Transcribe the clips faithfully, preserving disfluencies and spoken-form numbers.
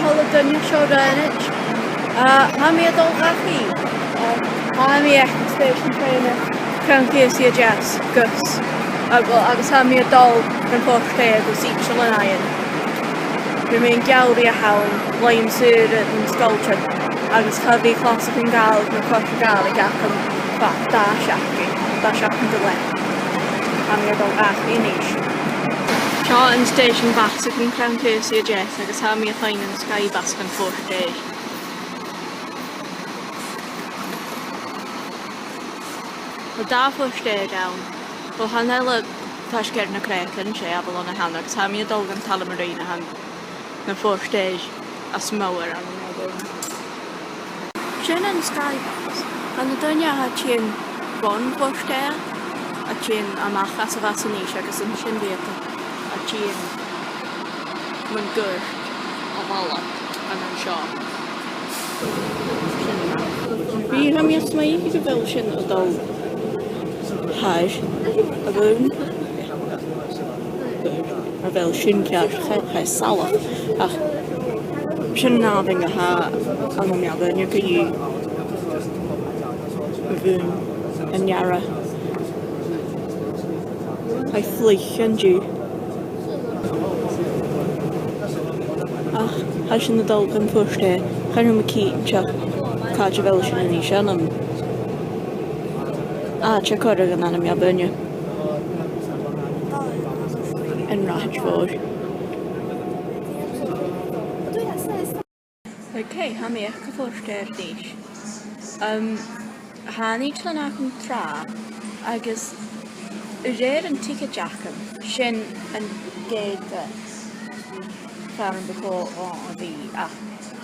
Halò a dhaoine, seo Raghnaid. Ah, tha mi a' dol dhachaigh. Ah, tha mi aig stèisean trèana Crann Ceusaidh a Deas gus, ah, well, agus tha mi a' dol dhan Phort Rìgh gus Inbhir Nis. Bha mi an geamhradh a th' ann, làithean-saora nan sgoiltean, agus cha bhi clasaichean Gàidhlig no cùrsaichean Gàidhlig agam fad dà sheachdain, dà sheachdain gu leth. Tha mi a' dol dhachaigh a-nis. Seo an stèisean bus aig Crann Ceusaidh a Deas agus tha mi a' faighinn an Skybus dhan Phort Rìgh. Tha dà Phort Rìgh ann. Well, tha an eile faisg air na creagan, 's e Avalon a th' ann, agus tha mi a' dol dhan Tullamarine a th' ann, na Phort Rìgh as motha ann an Melbourne. Sin an Skybus. Tha na daoine a' tighinn bhon Phort Rìgh, a' tighinn a-mach às a' bhus a-nis agus an sin bidh iad a' tighinn mun cuairt a' bhaile an seo. Bidh mi a' smaoineachadh gu bheil sin a' dol thar a' bhonn. Mar a bheil sin ceart, cha, cha salach. Ach sin an àmhainn a tha ann am Melbourne co-dhiù. A' bhonn, an earra. Tha e fliuch an-diugh. Ach tha sinn a' dol dhan Phort Rìgh. Chan eil mi cinnteach càit a bheil sinn a-nis, an ann. Ah, tha e a' còrdadh rium an ainm a bh' ann. An Rathad Mhòr. Ok, tha mi aig a' Phort Rìgh a-nis. Um, tha an t-itealan agam tràth, agus a rèir an ticeid agam, sin an geata far am bu chòir dhomh a bhith, ach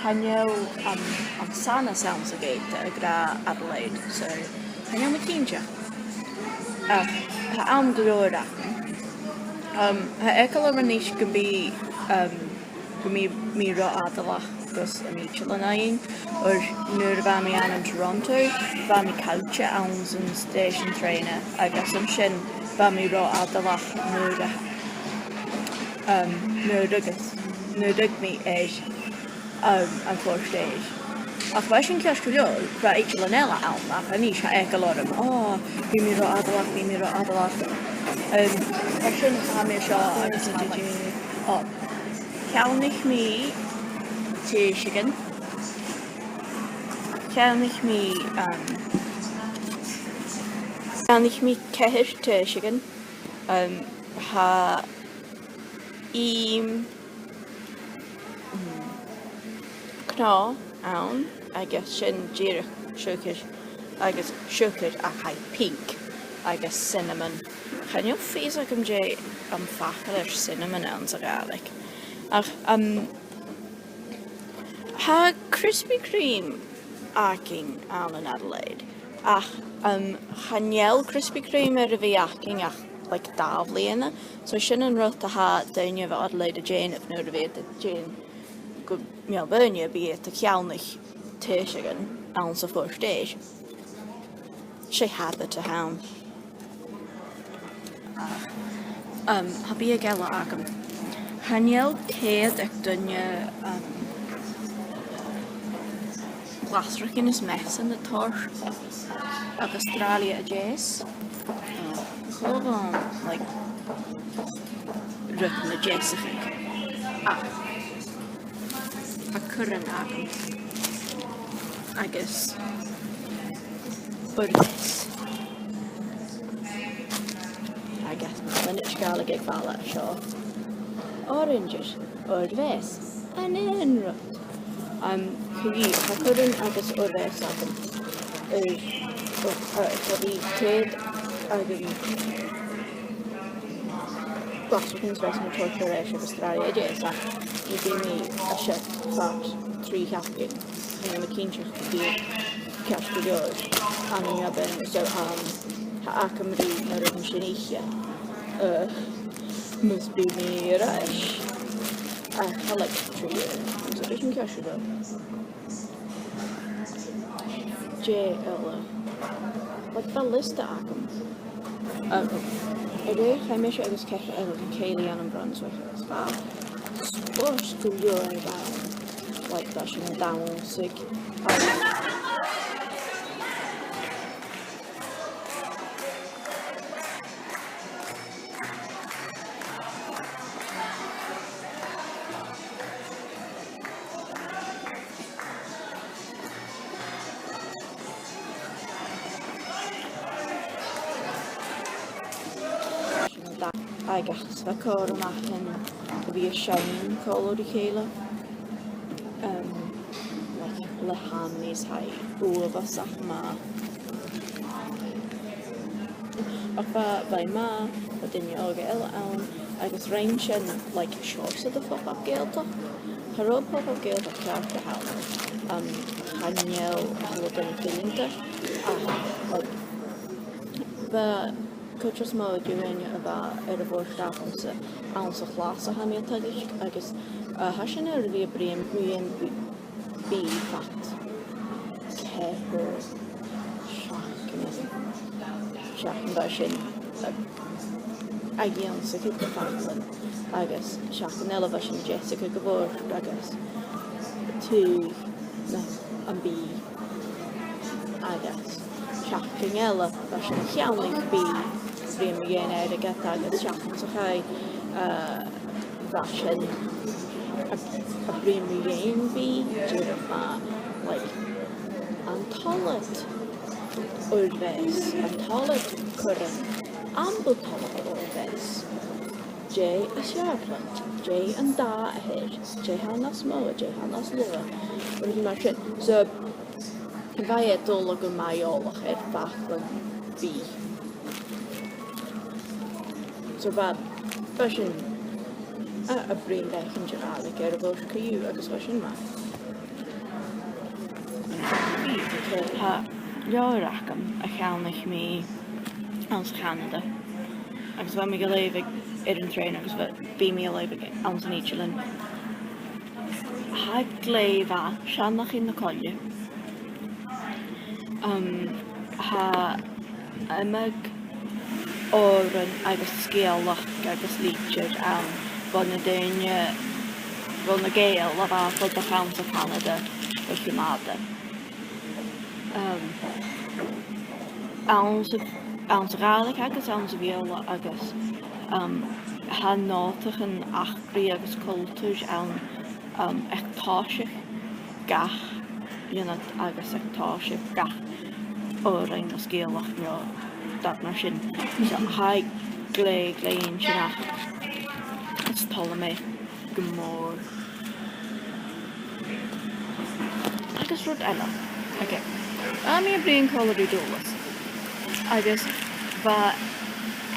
chan eil, um, an sanas anns a' gheata ag ràdh Adelaide, so chan eil mi cinnteach. Ach tha àm gu leòr agam. Um, tha eagal orm a-nis gum bi, um, gum bi mi ro fhadalach gus an t-itealan fhaighinn, oir nuair a bha mi ann an Toronto, bha mi caillte anns an stèisean trèana, agus an sin bha mi ro fhadalach nuair a, um, nuair a rugadh, nuair a rugadh mi air, um, am Phort Rìgh. Ach bha sin ceart gu leòr, bha itealan eile ann, ach a-nis tha eagal orm, ò, bidh mi ro fhadalach, bidh mi ro fhadalach. Um, mar sin tha mi seo agus, ò, cheannaich mi tèiseagan. Cheannaich mi, um, cheannaich mi ceithir tèiseagan. Um, tha ìm, mm, cnò ann, agus sin dìreach siùcar, agus siùcar ach tha e pink, agus cinnamon. Chan eil fhios agam dè am facal air cinnamon anns a' Ghàidhlig. Ach, um, tha Krispy Kreme againn ann an Adelaide, ach, um, chan eil Krispy Kreme air a bhith againn ach, like, dà bhliadhna. So sin an rud a tha daoine bho Adelaide a' dèanamh nuair a bhios iad a' tighinn gu Melbourne, bidh iad a' ceannach tèiseagan anns a' Phort Rìgh. 'S e habit a th' ann. Ach, um, tha biadh eile agam. Chan eil cead aig duine, um, glasrachaidhean is measan a thoirt à Astràilia a Deas. Uh, chan eil, like, rud na deasachadh. Ach tha curran agam. Agus Ùrbeas. Agus mar a thuirt Gàidhlig aig a' bhaile seo, oranges, ùrbeas, an aon rud. Um, co-dhiù, tha curran agus ùrbeas agam. Uh, uh, uh, tha mi cead agam glasrachaidhean is measan a thoirt air ais a dh'Astràilia a Deas, ach bidh mi a' seinn fad trì seachdain. Chan eil mi cinnteach gum bi e ceart gu leòr ann am Melbourne, so, um, tha agam ri na rudan sin ithe. Uh, mus bi mi air ais. Ach tha, like, trì uair, so bidh sin ceart gu leòr. Dè eile? Like, bha liosta agam. Um, a rèir, chaidh mise agus ceathrar eile gu cèilidh ann am Brunswick agus bha spòrs gu leòr ann. like, bha sinn a' dannsa. Agus bha còir againn a bhith a' seinn còmhla ri chèile, um, like, le harmonies, tha e uabhasach math. Ach bha, bha e math, bha daoine òga eile ann, agus rinn sinn, like, seòrsa de phop-up Gàidhealtachd. Cha robh pop-up Gàidhealtachd ceart gu leòr ann, um, chan eil a h-uile duine fileanta, ach, like, bha cuid as motha de dhaoine a bha air a' bhòrd agamsa anns a' chlas a tha mi a' tuigsinn, agus, uh, tha sinn air a bhith a' bruidhinn, bruidhinn bìdh fad ceithir seachdainean. Seachdain bha sinn, uh, ag ionnsachadh na faclan, agus seachdain eile bha sinn a' deasachadh a' bhòrd agus taghadh na, am bìdh. Agus seachdain eile bha sinn a' ceannach bìdh, bha mi a' dèanamh airgead, agus seachdain sa chaidh, uh, bha sinn a', a' bruidhinn mu dheidhinn bìdh, dìreach mar, like, an toil leat uirbheas, an toil leat curran, am bu toil leat uirbheas, dè as fheàrr leat, dè an dath a th' air, dè th' ann as motha, dè th' ann as lugha, rudan mar sin. So, bha e a' dol gu math eòlach air faclan bìdh. So bha, bha sinn a', a' bruidhinn beagan de Ghàidhlig air a' bhòrd co-dhiù agus bha sin math. Tha leabhar agam a cheannaich mi anns a' Chanada, agus bha mi ga leughadh air an trèan agus bha, bidh mi a' leughadh anns an Itealan. Tha e glè mhath, Seanchaidh na Coille. Um, tha iomadh òran agus sgeulachd agus litir ann bho na daoine, bho na Gàidheil a bha a' fuireach anns a' Chanada o chionn fhada. Um, anns a', anns a' Ghàidhlig agus anns a' Bheurla agus, um, tha nòtaichean eachdraidh agus cultair ann, um, a' tòiseachadh gach ionad agus a' tòiseachadh gach òran no sgeulachd no dad mar sin. So, tha e glè, glè inntinneach. Is toil leam e gu mòr. Agus rud eile. Okay. Bha mi a' bruidhinn còmhla ri Dùghlas. Agus bha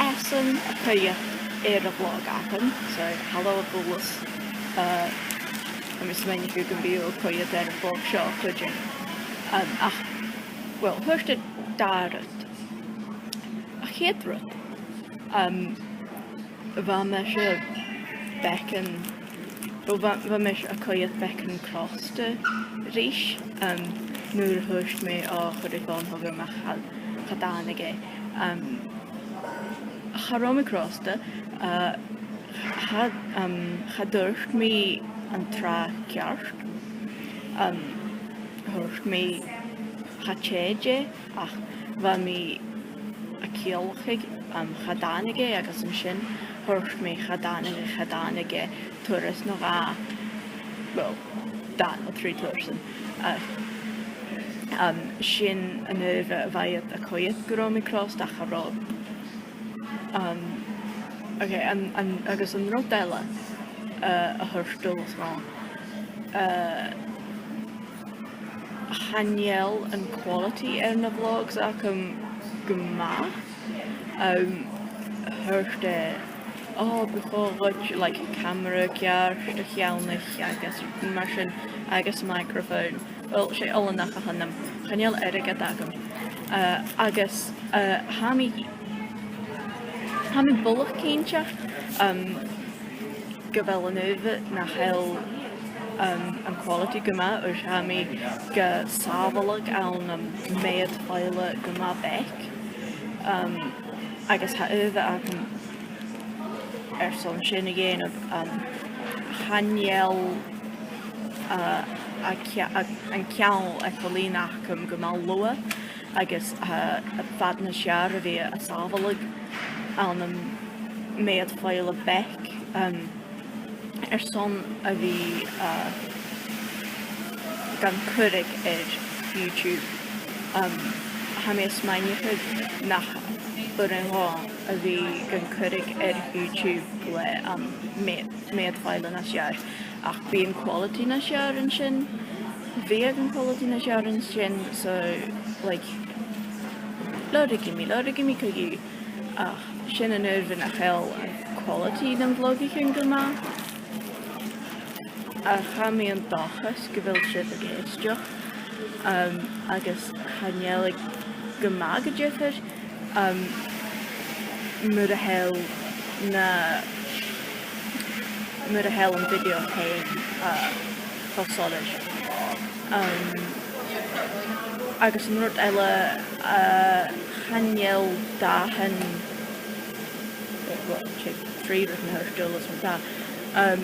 esan a' coimhead air a' bhlog agam. So, halò, a Dhùghlas. Uh, tha mi a' smaoineachadh gum bi thu a' coimhead air a' bhlog seo cuideachd. Um, ach, well, thuirt e dà rud. A' chiad rud, um, bha mise beagan, well, bha, bha mise a' coimhead beagan crosta ris, um, nuair a thuirt mi, o, chuir e fòn thugam ach cha, cha tàinig e. Um, cha robh mi crosta, uh, cha, um, cha tuirt mi an tràth cheart. Um, thuirt mi, cha tèid e, ach bha mi a' ciallachadh, um, cha tàinig e, agus an sin thuirt mi cha tàinig e, cha tàinig e turas no dhà, well, dhà no trì tursan. Ach, um, sin an adhbhar a bha iad a' coimhead gun robh mi crosta, ach cha robh. Um, okay, an, an, agus an rud eile, uh, a thuirt Dùghlas rium, uh, chan eil an quality air na vlogs agam gu math. Um, thuirt e, o, bu chòir dhut, like, camara ceart a cheannach agus mar sin, agus microphone. Well, 's e oileanach a th' annam. Chan eil airgead agam. Uh, agus, uh, tha mi, tha mi buileach cinnteach, um, gu bheil an adhbhar nach eil, um, an quality gu math, oir tha mi ga shàbhaladh ann am meud-file gu math beag. Um, agus tha adhbhar agam airson sin a dhèanamh, um, chan eil, uh, a' ce-, a, an ceangal aig a' lìon agam gu math luath, agus, uh, fad nas fheàrr a bhith a' sàbhaladh ann am meud-fhàileadh beag, um, airson a bhith, uh, gan cuireadh air YouTube. Um, tha mi a' smaoineachadh nach b' urrainn dhomh a bhith gan cuireadh air YouTube le, um, me-, meud-fhàileadh nas fheàrr. Ach bidh an quality nas fheàrr an sin. Bhiodh an quality nas fheàrr an sin, so, like, lorgaidh mi, lorgaidh mi co-dhiù. Ach sin an adhbhar nach eil an quality nam vlogaichean gu math. Ach tha mi an dòchas gu bheil sibh ag èisteachd, um, agus chan eil e gu math gu diofar, um, mura h-eil na, mura h-eil am video fhèin, uh, cho soilleir. Um, agus an rud eile, uh, chan eil dathan, well, 's e trì rud a th' air dùil as mo dhà. Um,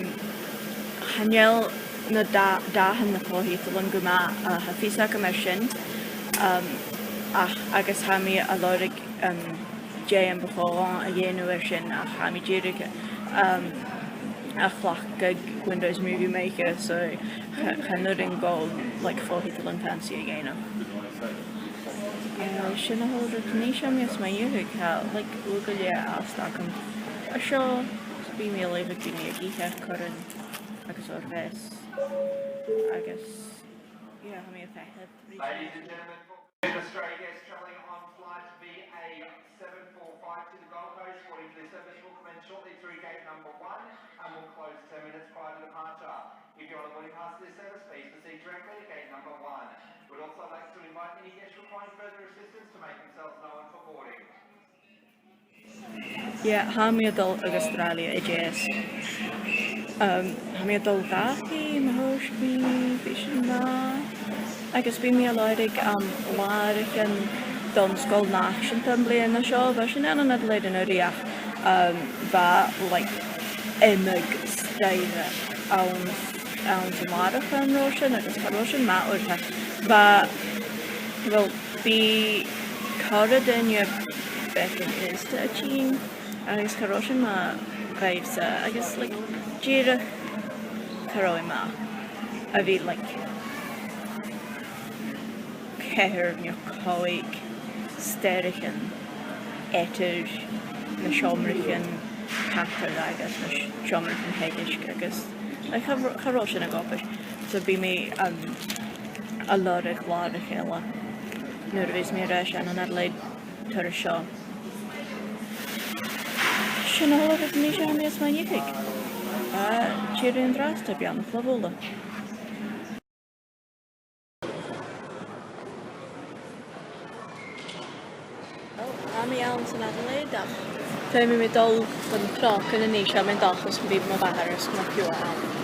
chan eil na da-, dathan na fo-thiotalan gu math, uh, tha fios agam air sin. Um, ach agus tha mi a' lorg, um, dè am bu chòir dhomh a dhèanamh air sin, ach tha mi dìreach, um, a' cleachdadh Windows Movie Maker, so cha-, chan urrainn dhomh, like, fo-thiotalan fancy a dhèanamh. Uh, sin a h-uile rud a nì seo, tha mi a' smaoineachadh, tha, like, uair gu leth às dha agam an seo, bidh mi a' leughadh gu nì ag ithe curran agus oir-mheas, agus, yeah, tha mi a' feitheamh. Ladies and gentlemen, for Australia guests travelling on flight V A seven four five to the Gold Coast, boarding for this service will commence shortly through gate number one and will close ten minutes prior to departure. If you want a boarding pass for this service, please proceed directly to gate number one. We'd also like to invite any guests requiring further assistance to make themselves known for boarding. Yeah, tha mi a' dol a dh'Astràilia a Deas. Um, tha mi a' dol dhachaigh, ma thòisich mi, bidh sin math. Agus bidh mi a' lorg, um, làraichean don Sgoil Nàiseanta am bliadhna seo. Bha sin ann an Adelaide an-uiridh, um, bha, like, iomadh staidhre ann, anns na làraichean an-dràsta sin, agus cha robh sin math uair. Bha, well, bidh corra duine beagan aosta a' tighinn, agus cha robh sin math dhaibhsan, agus, like, dìreach cha robh e math a bhith, like, ceithir no còig staidhrichean eadar na seòmraichean cadail agus na s-, seòmraichean teagaisg agus, like, cha, cha robh sin ag obair. So bidh mi, um, a' lorg làraich eile nuair a bhios mi air ais ann an Adelaide turas seo. Sin a h-uile rud a nì seo, tha mi a' smaoineachadh. Uh, tìoraidh an-dràsta, beannachd leibh uile. Well, tha mi ann san Adelaide, ach feumaidh mi dol dhan chnoc a-nis, tha mi an dòchas gum bi mo mhàthair is mo phiuthar ann.